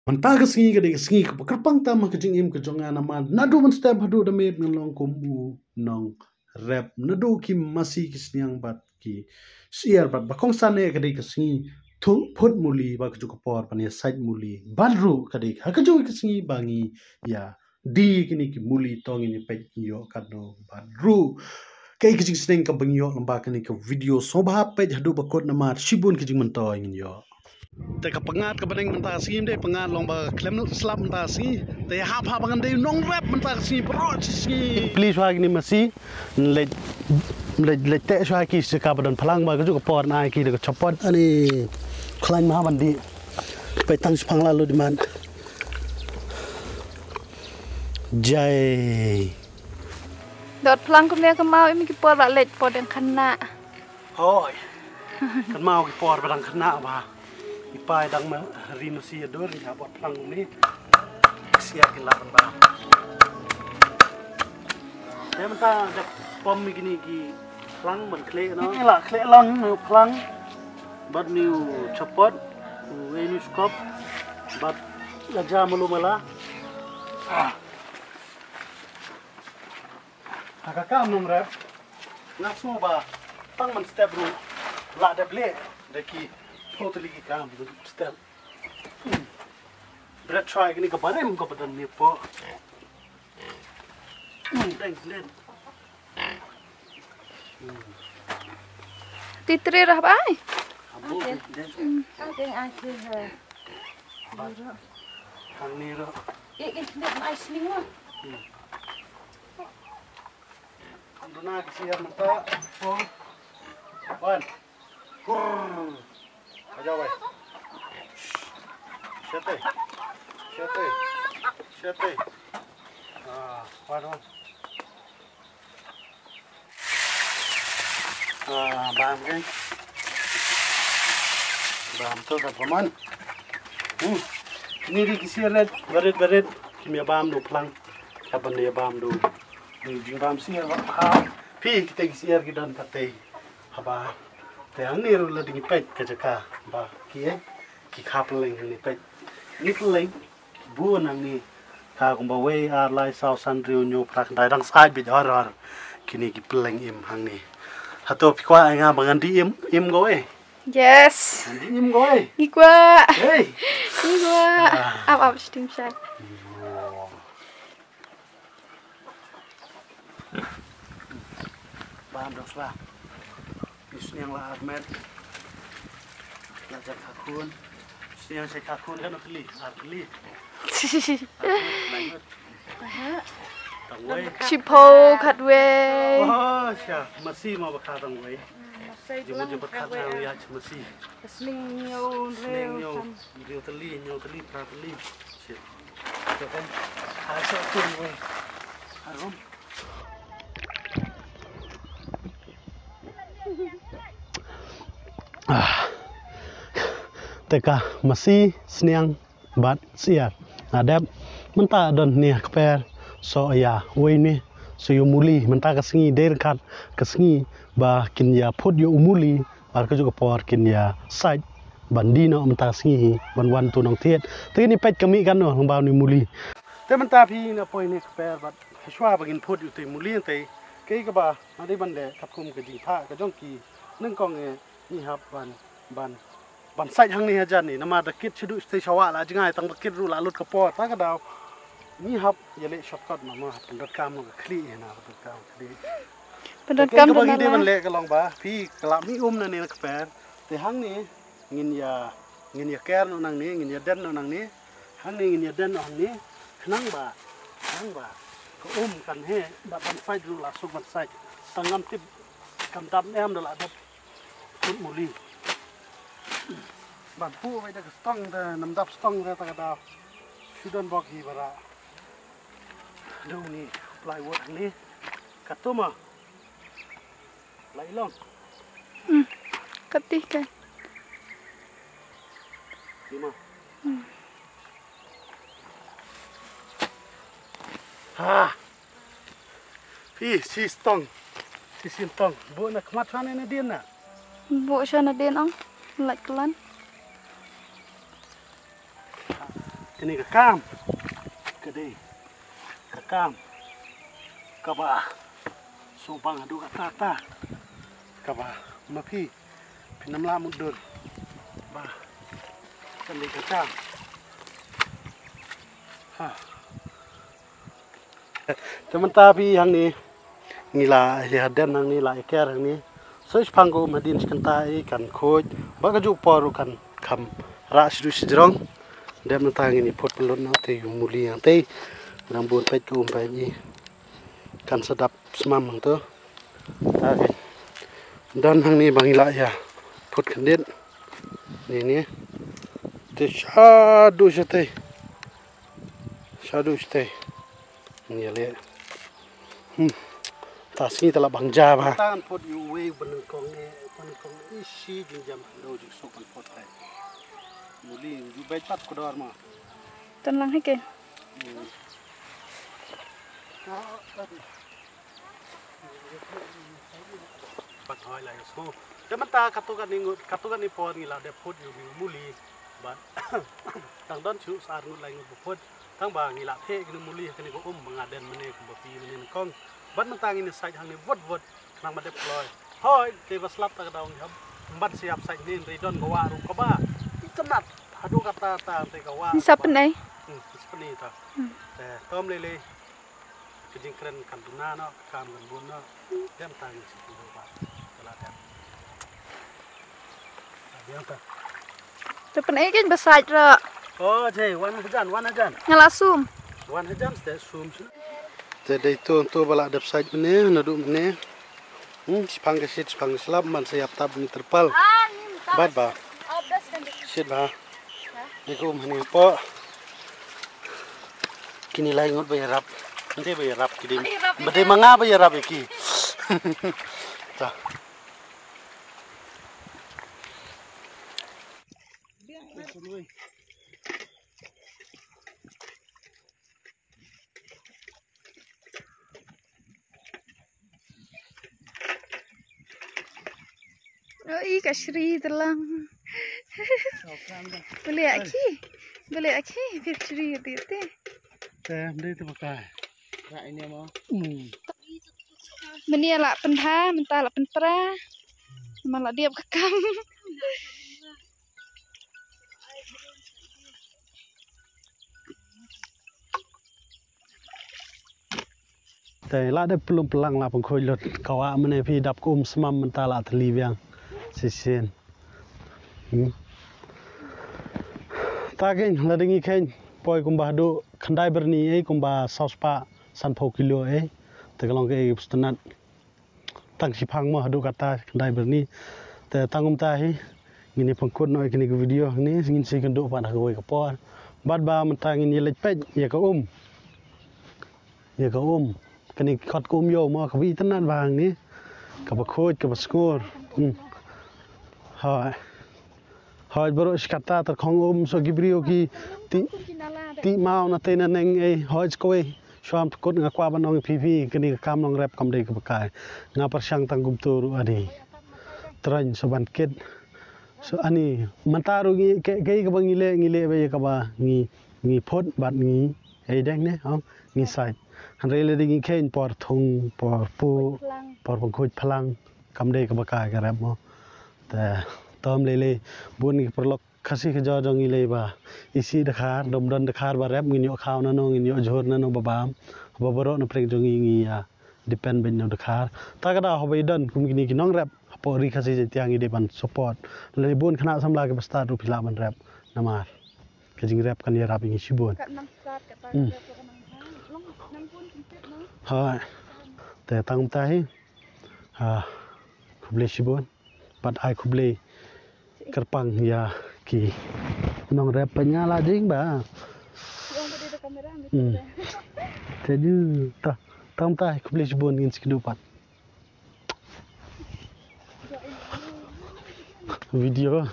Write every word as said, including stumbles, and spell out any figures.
Mynta ka sngi ka dei ka sngi kaba kyrpang tam ha ka jingim ka jong nga namar naduh mynstep haduh da miet ngan long kum u nongrep naduh ki masi ki sniang bad ki syiar bad ba kongsan eh ka dei ka sngi thuh phut muli ba kajuh ka por ban ïa sait muli bad ruh ka dei ha kajuh ka sngi ba ngi ïa die kine ki muli to ngin ïa peit ngi ïoh katno bad ruh kaei ka jingsneng kaba ngi ïoh lyngba kane ka video sngewbha peit haduh ba kut namar shibun ka jingmyntoi ngin ïoh. Te ka pyngngad kaba neng mynta ka sngi dei pyngngad long ba khlem slap mynta ka sngi. Te hap hap ngan dei nongrep mynta ka sngi baroh shi sngi. Plie shuwa kine masi. Leit leit leit teh shuwa ki sha ka ba don phlang ba kajuh ka por na ki da ka chopot. Ani khlaiñ ma ban dih. Peit tang shipang la lut di man. Jai. Dot phlang kumne ka mau imi ki por ba leit por dang khynnah. Hoi. Kan mau ki por ba dang khynnah ba. I pa i dang ma ri masi ïa dur ïa bot phlang kumne. Sia ki lah ba. Te mynta da pom ïa kine ki phlang ban khleh noh. Ki lah khleh lang noh phlang. Bad ni u chopot, u wei ni u skop, bad la ja malu mala. Ah. Ha ka kam nongrep. Nga sngew ba tang mynstep ruh la dep leh da ki phew tylli ki kam mynstep. Bret try kine ka barim ka badan ni po. Deng deng. Ti tri rah bai. Abu deng deng. Deng ai tri rah. Hang ni rah. Eh eh deng ai sning lah. Duna ki siar mata. Pong. Wan. Hurr. Aja wai. Shete. Shete. Shete. Ah, wan wan. Ah, bam ke. Bam tu kat paman. Hmm. Ini di ki siar red, barit barit. Kim ya bam du plang. Kapan dia bam du. Ni jing bam siar ba. Ha. Pi kita ki siar ki don kate. Haba. Te hangne ruh la dang ïa peit ka jaka ba ki eh ki kha pylleng hangne peit. Ni pylleng ki bun hangne. Ka kumba wei ar lai saw san hynriew hynñiew phra khyndai dang said beit hor hor. Kine ki pylleng im hangne. Hato phi kwah ïa nga ba ngan dih im im ko eh? Yes. Ngan dih im ko eh? Ngi kwah. Hey. Ngi kwah. Ah. Ap ap shting shai. Bam dong sla. Ni sniang la armet. La jak hakun. Sniang sai hakun kan teli, ar teli. Tangwei. Shipho khatwei. Oh, sha. Masi ma bakha tangwei. Jumut jumut khat nang ya masi. Sning nyo, sning nyo. Nyo teli, nyo teli, pra teli. Shit. Jumut kan. Hai sa tangwei. Harum. Ah. Te ka masi sniang bad siar. Nga dep mynta don ne kper so ya wei ne so yu muli mynta ka sngi der kat ka sngi ba kin ya phut yu muli ar ka juk por kin ya sait ban dino mynta ka sngi ban wan tu nong thiet. Te ni pet kami kan no ba ni muli. Te mynta phi na poi ne kper bad Hashwa ba ngin phut ïa utei muli ïa utei. Kei kaba nga dei ban leh katkum ka jingphah ka jong ki nyngkong eh ngi hap ban ban ban sait hangne hajan ne namar da kit shuh shuh te shawa la jngai tang ba kit ruh la lut ka por ta ka daw. Ngi hap ïa leh shortcut ma ma pyndonkam ka khlieh ïa na pyndonkam khlieh. Pyndonkam kaba ngi dei ban leh ka long ba phi ka la mih um na ne na ka per te hangne ngin ïa ngin ïa ker noh nangne ngin ïa den noh nangne. Hangne ngin ïa den noh hangne. Khnang ba khnang ba ka um kan heh bad ban sait ruh la suk ban sait. Tang ngam tip kan dap ne em da la dap. Kut muli ban pu wei da ka stong da nam dap stong da ta ka daw. Shu don bok hi bara. Da uni plywood hangne. Katuma. Lai long. Hmm. Katih kan. Lima. Hmm. Ha. Phi si stong. Si sin tong. Bu na khmat chane na din na. Bu chane din ong. Lait klan. Kane ka kam ka dei ka kam kaba sngewbang haduh katta katta, kaba ma phi phin ym lah mutdur ba kan dei ka kam. Ha. Te mynta phi hangne ngi la ïa den hangne, la ïa ker hangne. Sa shiphang ka um hadien shi kynta ei kan khuid, ba kajuh por ruh kan kham rah shiduh shijrong. Dep mynta ngin ïa phut pynlut noh te ïa u muli hangtei. Nang bun peit ka um peit i kan sa dap smam hangto. Ta ke don hangne ba ngi la ïa phut khyndiat. Ni ni te shaduh shatei. Shaduh shatei. Ni le. Hmm. Ta sngi ta la bang ja ba. Tan phot ïa uwei u banyngkong ne, banyngkong i shi jingjam hangno jingsuk ban phot kai. Muli ju beit pat kudor mo. Tang lang hi ke. Hmm. Pat hoi la ïa sngew. Te mynta katto katne ngut, katto katne por ngi la dep phot ïa u muli. Bad tang don shuh sa ar ngut lai ngut ba phot. Tang ba ngi la theh kine muli ha kane ka um ba nga den mynne kumba phi mynne nyngkong. Bad mynta ngin ïa sait hangne vot vot khnang ba dep kloi. Hoi, te ba slap ta ka daw ngi hap. Bad siap sait ne, hynrei don ka wah ruh kaba itynnat. Haduh katta katta te ka wah. Ni sa pynei. Hmm, sa pynei ta. Hmm. Te tom lei lei. Ka jingkren kan duna noh, ka kam kan bun noh. Dem tang shi tu ba. Ka la dem. Ka dem ta. Te pynei kein ba sait ruh. Oh, jai, wan hajan, wan hajan. Nga la sum. Wan hajan ste sum sum. Te dei tu tu ba la dep sait mynne, naduh mynne. Hmm, shiphang ka shit, shiphang ka slap, man sa ïap tap ni terpal. Bad ba. Shit ba. Ni ka um hani po. Kini lai ngut ba ïarap. Nte ba ïarap ki dei. Ba dei ma nga ba ïarap ïa ki. Ta. Oi, ka shri telang. Bele aki. Bele aki, bir shri ti ti. Te, bele tu pakai. Rak ini mo. Hmm. Meni la pynha, mynta la pynpra. Ma la diap ka kam. Te la dep pynlum pynlang la pynkhuid lut. Ka wah mynne phi dap ka um smam mynta la thli biang. Shisien. Hmm. Ta kein la dang i kein poi kumba haduh khyndai byrni ei kumba saw spah sanphew kilo ei. Te ka long kaei ka pyrthei. Tang shiphang mo haduh katta khyndai byrni. Te tang kumta hi ngin ïa pynkut noh ïa kane ka video hangne, ngin sa ïakynduh pat ha kawei ka por. Bad ba mynta ngin ïa leit peit ïa ka um. Ïa ka um. Kane ka khot ka um ïew mo kaba itynnat ba hangne. Kaba khuid kaba sngur. Hmm. Hooid. Hooid baroh shi katta tyrkhong um, so ki briew ki tih, tih maw na tei na neng ei, hooid kawei. Shuwa ym tkut nga kwah ban ong ïa phi phi, kane ka kam nongrep kam dei kaba kai. Nga pyrshang tang kumta ruh adi. Tyrkhong so ban kit. So ani, mynta ruh ngi, kaei, kaei kaba ngi leh, ngi leh ba ïa kaba ngi, ngi phut bad ngi, ei deng ne, ong, ngi sait. Hynrei lada ngi kheiñ por thung, por puh, por pynkhuid phlang. Kam dei kaba kai ka rep mo. Te, tom lei lei, bun ki paralok Khasi ka jor jong ngi lei ba isih dkhar, dom don dkhar ba rep, ngin ïoh khaw nano, ngin ïoh jhur nano ba bam. Ba baroh na pyrshah jong ngi ngi ïa depend beit na dkhar. Ta ka daw haba i don kum kine ki nongrep hapoh Ri Khasi Jaiñtia ngi dei ban support. Lane bun khynnah samla kiba stad ruh phi lah ban rep. Namar ka jingrep kan ïarap ïa ngi shibun. Hmm. Hooid. Te tang kumta hi. Ah, khublei shibun. Bad ai khublei kyrpang ïa ki nongrep, pynïaid la jing ba. Hmm. Te ju ta, tang ta khublei shibun, ngin sa ïakynduh pat. Video.